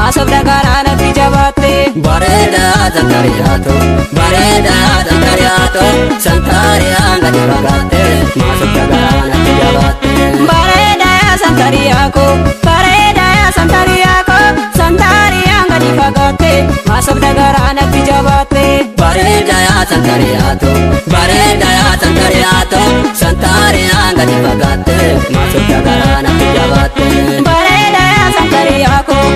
Maasobda garaa natti jabaatte. Bareeda Santariyaatoo bareeda Santariyaatoo Santariyaan gadi fagaatte maasobda garaa natti jabaatte. Bareeda Santariyaakoo bareeda Santariyaakoo Santariyaan gadi fagaatte maasobda garaa natti jabaatte. Bareeda Santariyaatoo bareeda Santariyaatoo Santariyaan gadi fagaatte maasobda garaa natti jabaatte. Bareeda Santariyaakoo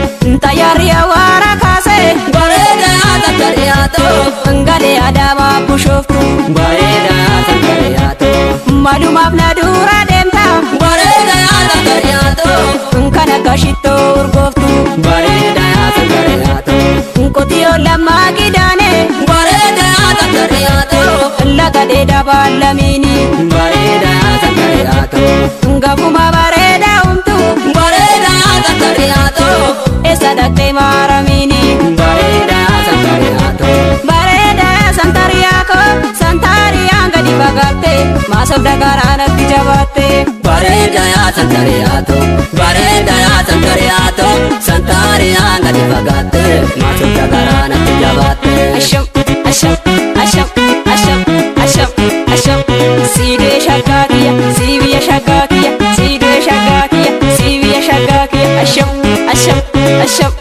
xayyaarri awwaara kaasee. Bareeda Santariyaatoo Ngalee Adaamaa bushooftu. Bareeda Santariyaatoo Malumaaf na dura deemta. Bareeda Santariyaatoo Kan akka shittoo urgooftu. Bareeda Santariyaatoo Qotiyyoo lammaa gidaane. Bareeda Santariyaatoo Laga dheedaa baallamiini. Bareeda Santariyaatoo Gafuma bareeda humtu. Bareeda Santariyaatoo Eessa dhaqxee maaramiini. Bareeda Santariyaatoo Bareeda Santariyaakoo Santariyaan gadi fagaatte maasobda garaa natti jabaatte. Bareeda Santariyaatoo bareeda Santariyaatoo Santariyaan gadi fagaatte maasobda garaa natti jabaatte. Asham asham asham asham asham asham siidee shaggaa kiyya sii biyya shaggaa kiyya siidee shaggaa kiyya sii biyya shaggaa kiyya asham asham asham.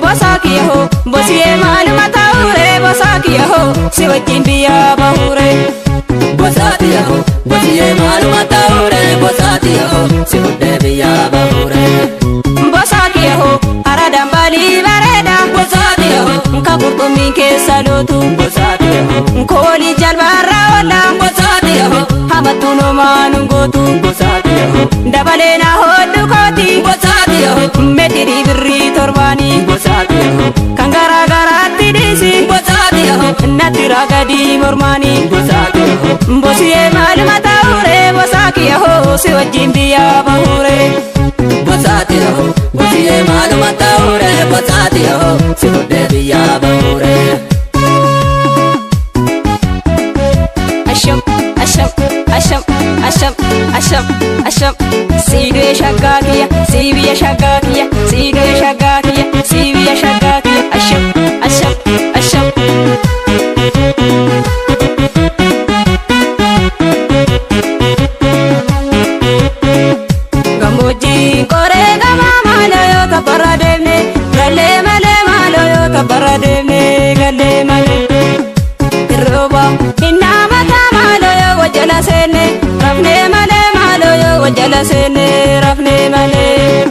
Bosaa kiyya hoo bosiyee maaluma ta'uuree bosaa kiyya hoo si wajjin biyyaa bahuuree. Bosaati yaho bosiyee maaluma ta'uure bosaati yaho si fuddee biyyaa bahuure. Bosaa kiyya hoo hara dambalii bareeda. Bosaati yaho Nka qurxummiin keessa lootu. Bosaati yaho Koolii jalbaarra oola. Bosaati yaho Hamattuun homaa nun gootu. Bosaati yaho Dabalee na hodhu kooti. Bosaati yaho Meetirii birrii torbaanii. Bosaati yaho Kan garaa garaatti dhiisi. Bosaati yaho Natti raagadii mormaanii. Bosaati yaho Bosiyee maaluma ta'uuree bosaa kiyya hoo si wajjin biyyaa bahuuree. Bosaati yaho bosiyee maaluma ta'uure bosaati yaho si fuddee biyyaa bahuure. Asham asham asham asham asham asham siidee shaggaa kiyya sii biyya shaggaa kiyya siidee shaggaa kiyya sii biyya shaggaa kiyya asham asham asham. Gammoojjiin qoree gamaa maaloo yoo tabbarra deemne gallee malee maaloo yoo tabbarra deemne gallee malee. Rooba hinnaamata maaloo yoo wajjala seenne rafnee malee maaloo yoo wajjala seenne rafnee malee.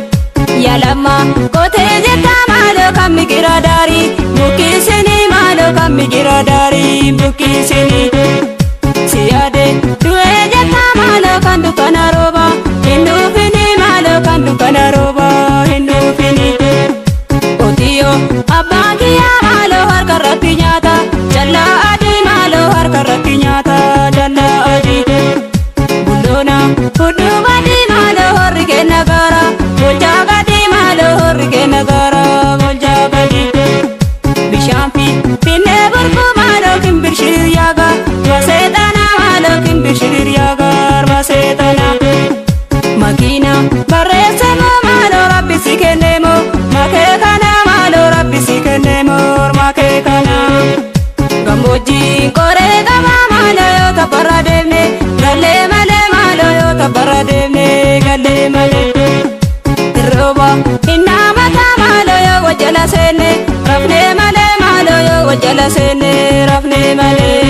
Yaalamma qotee jetta maaloo kan migira daarii buqqisini maaloo kan migira daarii buqqisini. Siyaade du'ee jetta maaloo kan dukkana rooba hin dhuufini maaloo kan dukkana rooba hin dhuufini. Qotiyyoo abbaan kiyyaa maaloo harka irratti nyaata callaa adii maaloo harka irratti nyaata callaa adii. Bulloona hudduu gadii maaloo horri kenna gaara bulchaa gadii maaloo horri kenna gaara bulchaa gadii. Bishaan fi finnee burquu maaloo kimbirshir yaaga baseexana maaloo kimbirshir yaaga baseexana. Makiina barreessamoo maaloo rabbi si kenneemoo makee kana maaloo rabbi si kenneemoo makee kana. Gammoojjiin qoree qabaa maaloo yoo tabbarra deemne gallee malee maaloo yoo tabbarra deemne gallee malee. Rooba hinnaamata maaloo yoo wajjala seenne rafnee malee maaloo yoo wajjala seenne rafnee malee.